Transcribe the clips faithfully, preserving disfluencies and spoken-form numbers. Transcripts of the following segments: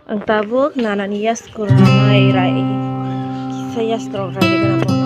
Ang tabuk nanani yasku ramai rai, kisa yasku rok rai gana bono.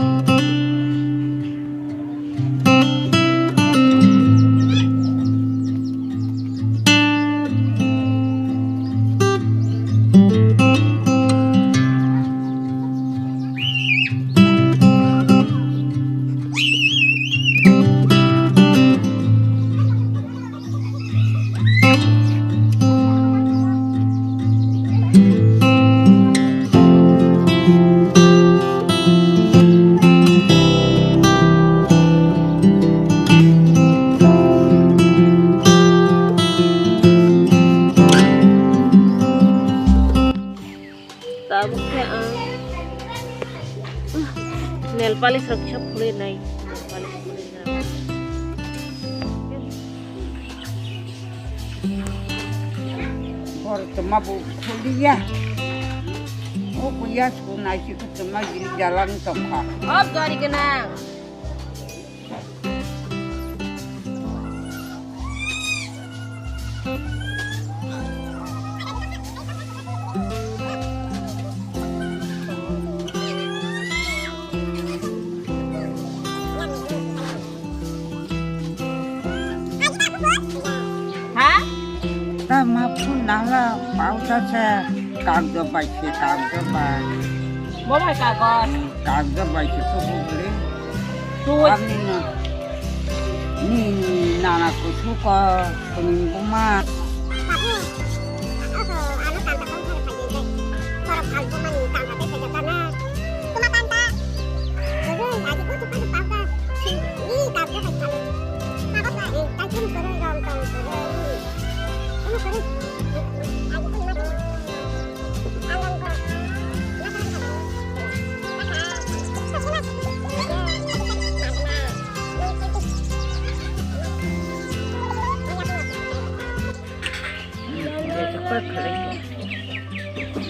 Tabuk khe ang nail polish rok kisa phulwi nai. Nail polish phulwi nai. Hor tongma bo khuliya. O kuya sku nai si khutma giri jalan tongkha. Ob gari gana. Ha? Ta ma phun nala pauta se kagjo bai se kagjo bai. Bo bai kagoj. Kagjo bai se to bubule. Tu. Ani na. Ni nana kusuko kuning buma.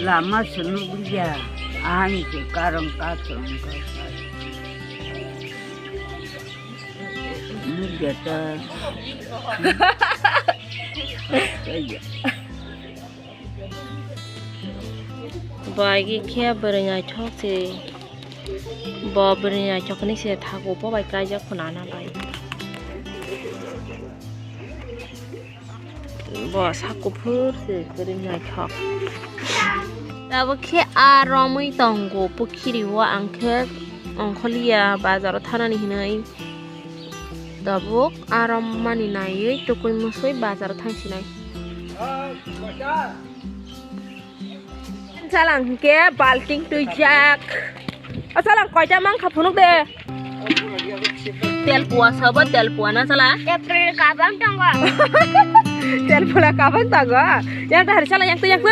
Lama sunu buja, ani se karang kasong kasong. Buja ta. Bai khe bwrwi naithok se. Bo bwrwi naithok hinwi se thago, bo bai kaijak phano ana bai. Bo sak kuphur se kwrwi naithok. Tabuk khe aa romwi tongo pukhiri o, ang khe ongkhorliya bazar o thanani hinwi. Tabuk aa rommani naiwi tukui musui bazar o thangsinai. Salang hwnkhe balting twijak. O salang koita mankha phunuk de. Tel pua sabo, tel pua na sala. Tel pua kabang tongo. Tel pua kabang tongo. Yang ta hari salang yang tu yang tu.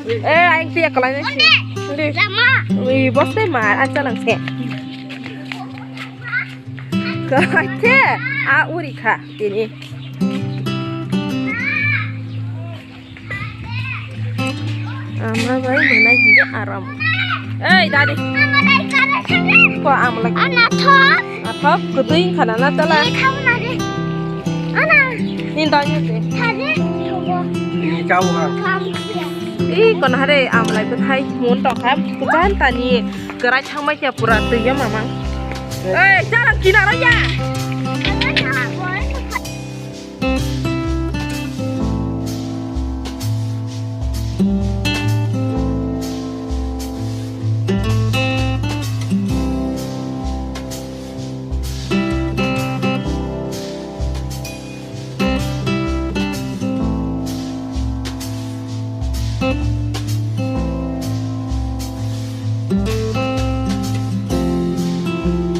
Eh, yang tu ya kalau ni. Onde. Onde. Lama. Ui, bos de ma, an salang se. Koite, a uri kha tini. Ama bai mwnai hingke aram. Ei, dadi. Ko amla. Ana thok. Athok, kutui khana na tala. Ei, khau na de. Ana. Ni danya de. Thade. Thogo. Ni chau ha. Kham. Ei, kon hare amla ko thai mon to kham. Kuchan tani kerai thangmai kya pura tui ya mama. Ei, chala kinara ya. Ana na, boy.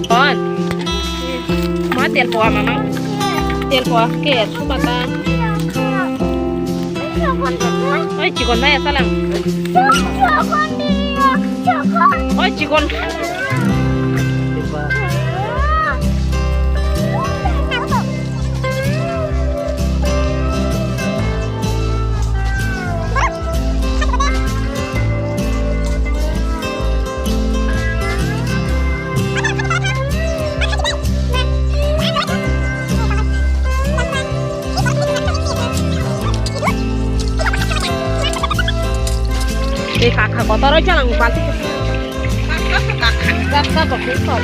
On. Ma tel po mama. Tel po ke tu bata. Oi chikon na ya salang. Oi chikon. Kakha kotor oi chalang balti. Kakha, kakha.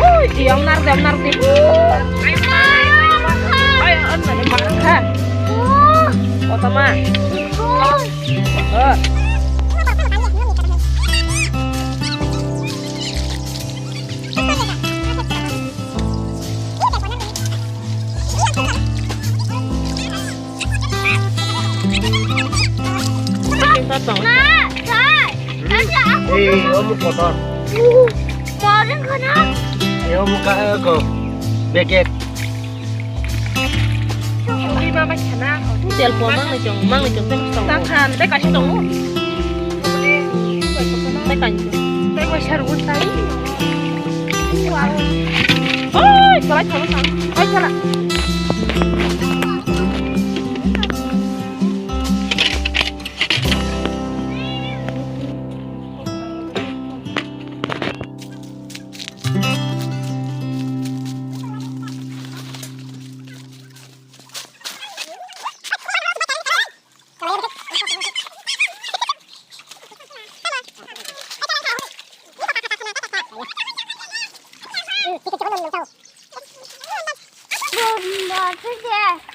Oi, diam nar, diam nar di. Oi, on na mar kha. Kotor ma. Oh. Ei, omo kotor. Ei, omo ka, ko, beket. Tel po mang ni chong, mang ni chong, tei kaisa tongo. Tei kaisa tongo. Tei kaisa. Tei kaisa rwgwi sai. Oi, chala, chala, chala. Oi, chala.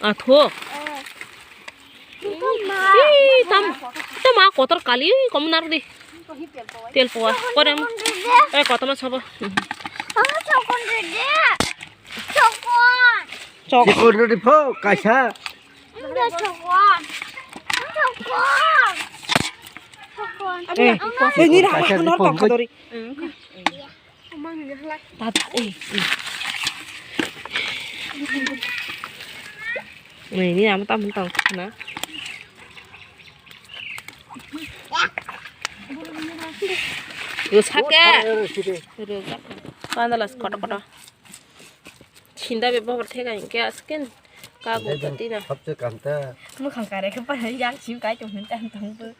Atho. Ih, tam, tam a kotor kali, kom nar di. Tel po a, kore mo. Eh, kotor ma sabo. Chok. Chikon rwdi pho, kaisa. Chokon. Chokon. Chokon. Eh, ini ra, kaisa nor tong kadori. Tata, eh, eh. Ini nama tamu tong na. Yo sake. Yo sake. Pandalas koto koto. Chinda be bohor thega hinkhe asken ka go pati na. Sabse kanta. Mukhang kare khe pa yang sim kai tong hin tan tong bu.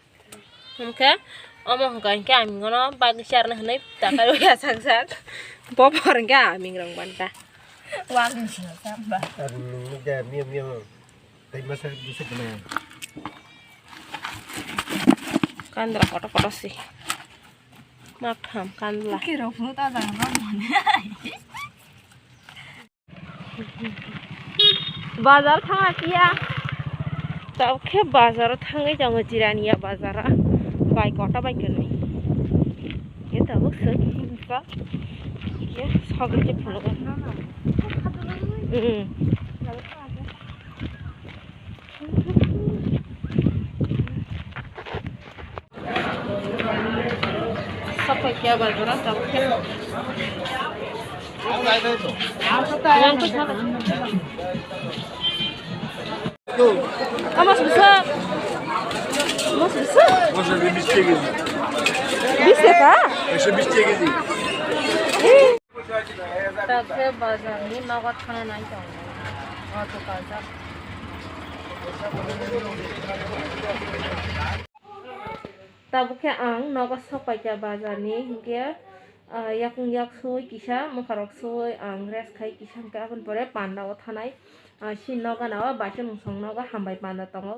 Hinkhe omo hinkha hinkhe aming ono bagwi charna hinwi takai ya sak sak. Bohor hinkhe aming rong banta. Wang ni sino samba. Ar nung de miyo miyo. Tai masa bisa kena. Kandra koto koto si. Mak tham kandla. Kiro phunu ta jang rom mone. Bazar thangna kiya. Tabuk khe bazaro thangwi tongo, Jirania bazaro. Bai kota bai kwnwi. Khe tabuk swk himkha. Khe sagwi khe phunukgo. Mm. Sapai khe bazar o tabuk khe. Tamo sebesar? Tamo sebesar? Masa bish taka keji. Bish taka? Ekso bish taka keji. Tabuk khe bazar ni nogo thana nai tongo. Auto bazar. Tabuk khe ang nogo sok paikha bazar ni, hinkhe, ah, yakung yak sui kisa, mwkharok sui ang rest khai kisa, hinkhe aboni pore panda o thanai, ah, si nogo nao baisa mungsong nogo hambai panda tongo.